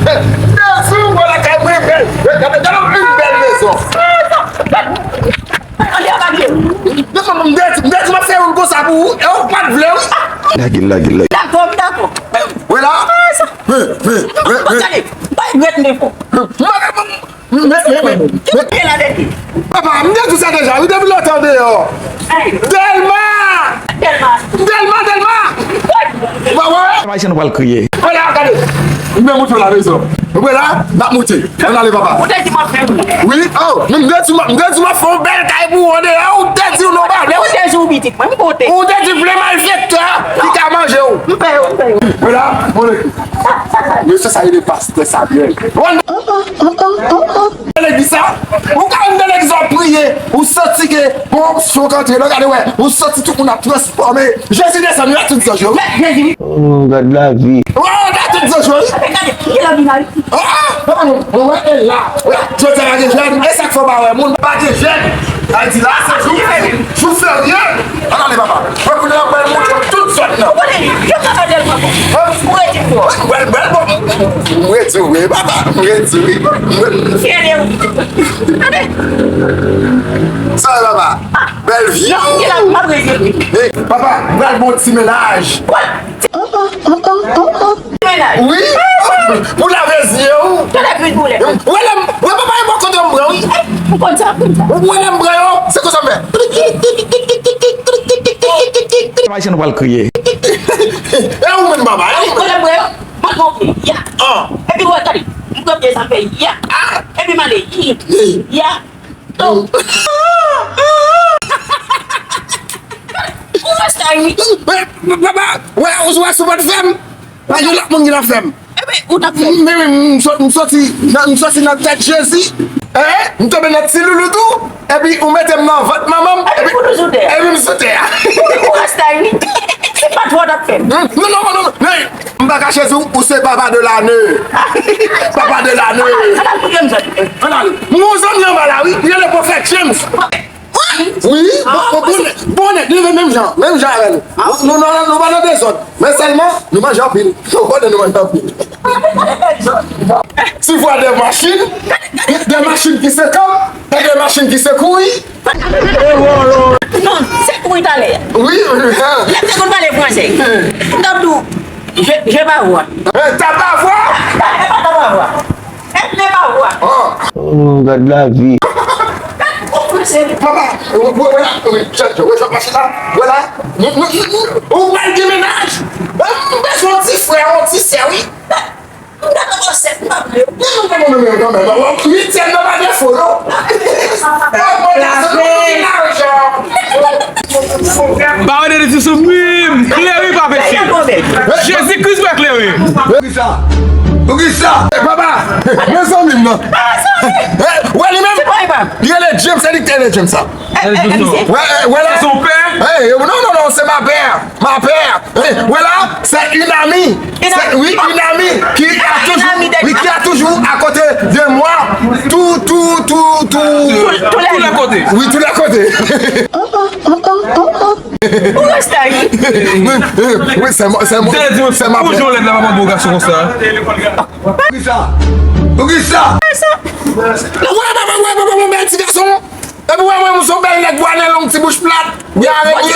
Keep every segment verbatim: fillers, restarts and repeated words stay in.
Dezi, ou wè lakay mwen bèl. Gade, gade yon bèl mezon. Gade, gade. M te di, m te di m ap fè youn konsa pou ou, e ou pa t vle, wi. Lage l, lage l, lage l. Dakò, m dakò. Wè la. Men, men, men, men. Gade, pa regrèt m te fè. Men, men, men, men, men. Ki kote la, Dèlma? Papa, m te di w sa deja, wi, depi lontan deyò. Hey. Dèlma! Dèlma! Dèlma, Dèlma! Ba wè? Ayisyen nou pral kriye. Wè la, gade. M te montre w la, mezon. Wè la, n ap monte. Ann ale, papa. Ou te di m ap fè. Wi, oh, m te di m ap, m te di m ap fè yon bèl kay pou ou andeyò, ou te di w non, pa vle. Ou te di w pitit mwen, m kote. Ou te di vle malfektè ki ka manje w. M pè yo, m pè yo. Wè la, mwen. Mesye sa rele pastè Samuel. Nan legliz sa, ou ka vin nan legliz la, w ap priye, ou santi ke gon onksyon k antre la, gade wè, ou santi tout moun ap transfòme. Jezi desann, wi, ak tout zanj yo. Mèt Jezi, wi. Oh, gad lavi. Oh, gad tout zanj yo, wi. Gade, gade, ki lavi la, wi. Oh, oh, oh, oh, wè, e la. Wè, jodi a pa gen jèn, e sa k fè w pa wè moun, pa gen jèn. Sa di la, se jou, jou ferye. Ann ale, papa. Mwen kounye a pral montre w tout zòn nan. Ou konnen, yo ka pa tèlman bon. Ou redi fò. Mwen, mwen, bon. Mwen redi, wi, papa. Mwen redi, wi. Mwen fyè de ou. Tande. Sa, papa. Bèl vi. Non, ki la, m ap redi. Hey, papa, mwen pral bon ti mennaj. What? Ti mennaj. Wi. Pou lave zye w. Tande kri boulèt. Wè lè m, wè papa e bò kote m pran, wi. Ou konn sa, ou konn sa. Wè lè m pran yo, se konsa m fè. Ayisyen nou pral kriye. E ou menm, papa, e ou menm. Wè lè m pran yo, mwen pran pye, ya. Ah. Epi wè, tande, m pran pye sa fè, ya. Ah. Epi m ale, yi, ya. Ou wè sa, wi. Wè, papa, wè, ou wè sou pòt fè m. Pa gen lòt moun ki nan fè m. Ebyen, ou t ap fè m. Men, men, m sot-, m soti nan, m soti nan tèt Jezi. Hein? M tonbe nan ti loulou tou. Epi ou mete m nan vant manman m. Epi, epi pou nou sou tè a. Epi m sou tè a. Ou rasta, wi. Se pa twò t ap fè m. Non, non, non, non. Men, m pa kache sou ou, ou se papa de lane. Papa de lane. Ann al koute m sot. Ann al. M gon zanmi anba la, wi. Li rele Pwofèt James. Wi, bon, bon, bon nèg, bon nèg, li menm jan, menm jan avè nou. Nou, nou, nou, nou pa nan dezòd, men sèlman, nou manje anpil. Nou konnen nou manje anpil. Tu vois des machines, des machines qui se campent, et des machines qui se courent. Non, se kouri talè. Wi, wi, wi. Lè m te konn pale fransè. M t ap di w, je, je bavwa. Eh, ta bavwa? E pa ta bavwa. Èt ne pa vwa. Oh. Oh, gad lavi. Papa, wè, wè, wè la, wè, wè, wè, wè machin la, wè la. Nou, nou, nou, nou, ou pral gen mennaj. M bezwen yon ti frè, yon ti sè, wi. M dakò pou sèt, m pa vle. Non, non, non, non, non, non, non, non, non, uityèm nan pa defo, non. Bon, bon, la, se nou ki lajan. Ba wè de ti souf, wi, m klere pa peche. Jezi Kris wè klere. Poukisa? Poukisa? Eh, papa, mezanmi m nan. Eh, wè li menm? Li rele James, se li ki te rele James sa. Wè, wè la. C'est son père? Eh, non, non, non, c'est ma père. Ma père. Eh, wè la, c'est une amie. C'est, oui, une amie qui a toujours, oui, qui a toujours à côté de moi. Tout, tout, tout, tout. Tous les côtés. Oui, tous les côtés. Ou rasta, wi. Wi, wi, se mwen, se mwen, se mwen. Bonjou, lèd la, papa, bon gason konsa. Poukisa? Poukisa? Wè, papa, wè, papa, mwen bèl ti gason. Epi wè, mwen, mwen se yon bèl nèg, bwa nen long, ti bouch plat. Byen avèk li.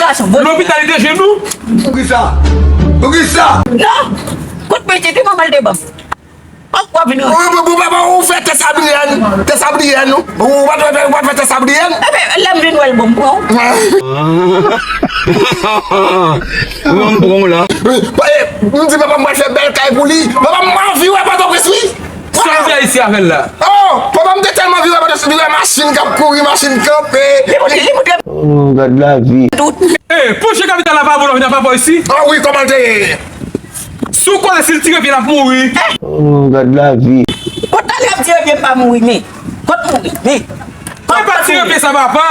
Lopital, li te jwenn ou? Poukisa? Poukisa? Non. Kout pete, pi manman l te ban m. Ou, ou, ou, ou, ou fè tès A D N, tès A D N, ou, ou pa t fè, ou pa t fè tès A D N. Ebyen, lè m vin wè l bon, m pran w. Ou wè m pran w la. Wi, pa, eh, m di papa m pral fè bèl kay pou li. Papa m anvi wè Pòtoprens, wi. Sa w fè isi avè l la? Oh, papa m te tèlman anvi wè Pòtoprens, li wè machin k ap kouri, machin kanpe. Li montre, li montre. Oh, gad lavi. Eh, poche kapital la pa bon, nan pa bon isi. Oh wi, kòman l te ye? Si w konnen si l tire pye l ap mouri. Oh, gad lavi. Bon, talè ap tire pye m pa mouri, men. Kot mouri, men. E pa tire pye sa, papa.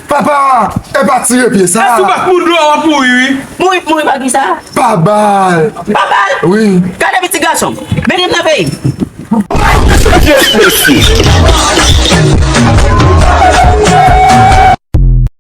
Papa, e pa tire pye sa. Èske w pa t mouri dlo a, w ap mouri, wi. Mouri, mouri pa kisa? Pa bal. Pa bal? Wi. Gade pitit gason m. Beni m nan peyi m.